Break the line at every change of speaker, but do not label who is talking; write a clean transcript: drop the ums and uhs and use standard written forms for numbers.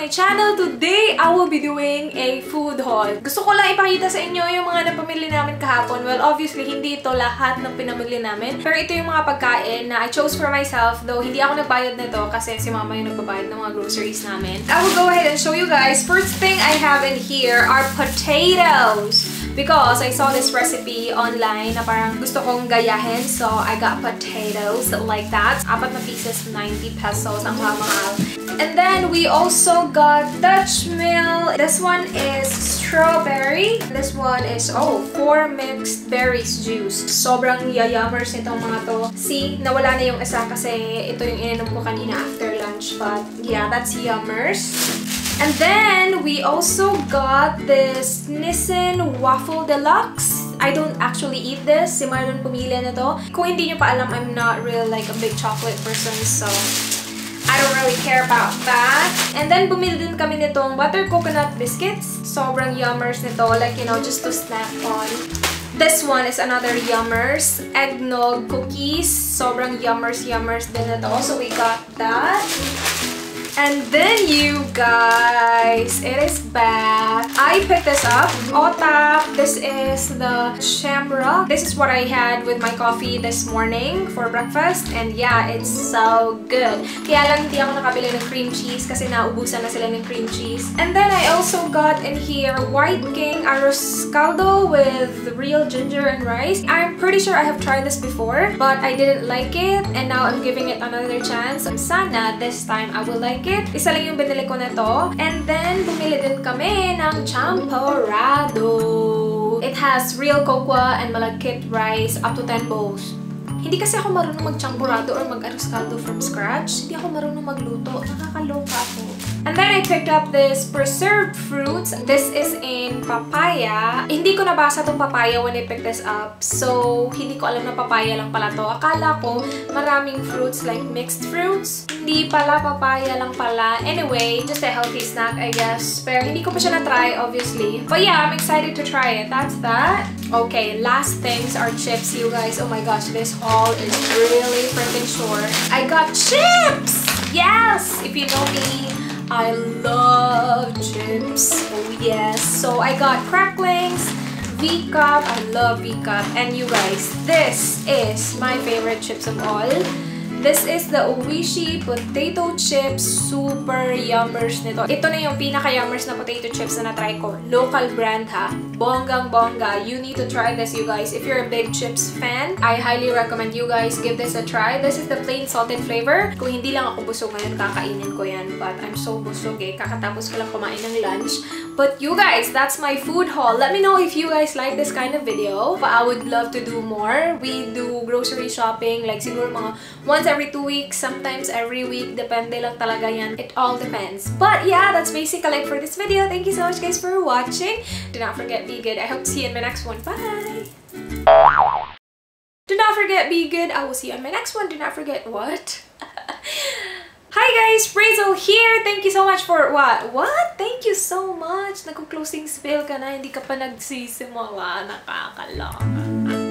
channel. Today, I will be doing a food haul. Gusto ko lang ipakita sa inyo yung mga napamili namin kahapon. Well, obviously, hindi ito lahat ng pinamili namin. Pero ito yung mga pagkain na I chose for myself. Though, hindi ako nagbayad nito kasi si mama yung nagbabayad ng mga groceries namin. I will go ahead and show you guys. First thing I have in here are potatoes. Because I saw this recipe online na parang gusto kong gayahin. So, I got potatoes like that. Apat na pieces, 90 pesos. Ang mahal. And then, we also got Dutch Mill. This one is strawberry. This one is, oh, four mixed berries juice. Sobrang yayammers nitong mga to. See, nawala na yung isa kasi ito yung ininom ko kanina after lunch. But, yeah, that's yummers. And then, we also got this Nissin Waffle Deluxe. I don't actually eat this. Si Marlon pumili na to. Kung hindi nyo pa alam, I'm not real like a big chocolate person, so I don't really care about that. And then, bumili din kami nitong butter coconut biscuits. Sobrang yummers nito. Like, just to snack on. This one is another yummers. Eggnog cookies. Sobrang yummers, yummers din ito. So, we got that. And then you guys, it is back. I picked this up. Otap. This is the Shamrock. This is what I had with my coffee this morning for breakfast. And yeah, it's so good. Kaya lang hindi ako nakabili ng cream cheese kasi naubusan na sila ng cream cheese. And then I also got in here White King Arroz Caldo with real ginger and rice. I'm pretty sure I have tried this before, but I didn't like it. And now I'm giving it another chance. Sana this time I will like it. Isa lang yung binili ko na to. And then, bumili din kami ng champorado. It has real cocoa and malagkit rice, up to 10 bowls. Hindi kasi ako marunong mag-champorado or mag-arroz caldo from scratch. Hindi ako marunong magluto. Nakakaloka ako. And then I picked up this preserved fruits. This is in papaya. Hindi ko nabasa tong papaya when I picked this up. So, hindi ko alam na papaya lang pala to. Akala ko maraming fruits, like mixed fruits. Hindi pala, papaya lang pala. Anyway, just a healthy snack, I guess. Pero hindi ko pa siya na-try, obviously. But yeah, I'm excited to try it. That's that. Okay, last things are chips, you guys. Oh my gosh, this haul is really freaking short. I got chips! Yes! If you know me, I love chips. Oh yes. So I got Cracklings, V-Cup. I love V-Cup. And you guys, this is my favorite chips of all. This is the Oishi potato chips. Super yummers nito. Ito na yung pinaka-yummers na potato chips na na-try ko. Local brand ha. Bonggang bongga. You need to try this, you guys. If you're a big chips fan, I highly recommend you guys give this a try. This is the plain salted flavor. Kung hindi lang ako busog ngayon, kakainin ko yan. But I'm so busog eh. Kakatapos ko lang kumain ng lunch. But you guys, that's my food haul. Let me know if you guys like this kind of video. But I would love to do more. We do grocery shopping like siguro mga once every 2 weeks, sometimes every week. Depende lang talaga yan. It all depends. But yeah, that's basically it for this video. Thank you so much, guys, for watching. Do not forget, be good. I hope to see you in my next one. Bye! Do not forget, be good. I will see you on my next one. Do not forget what? Hi guys, Razel here! Thank you so much for what? What? Thank you so much! Nagko-closing spiel ka na, hindi ka pa nagsisimula. Nakakaloka.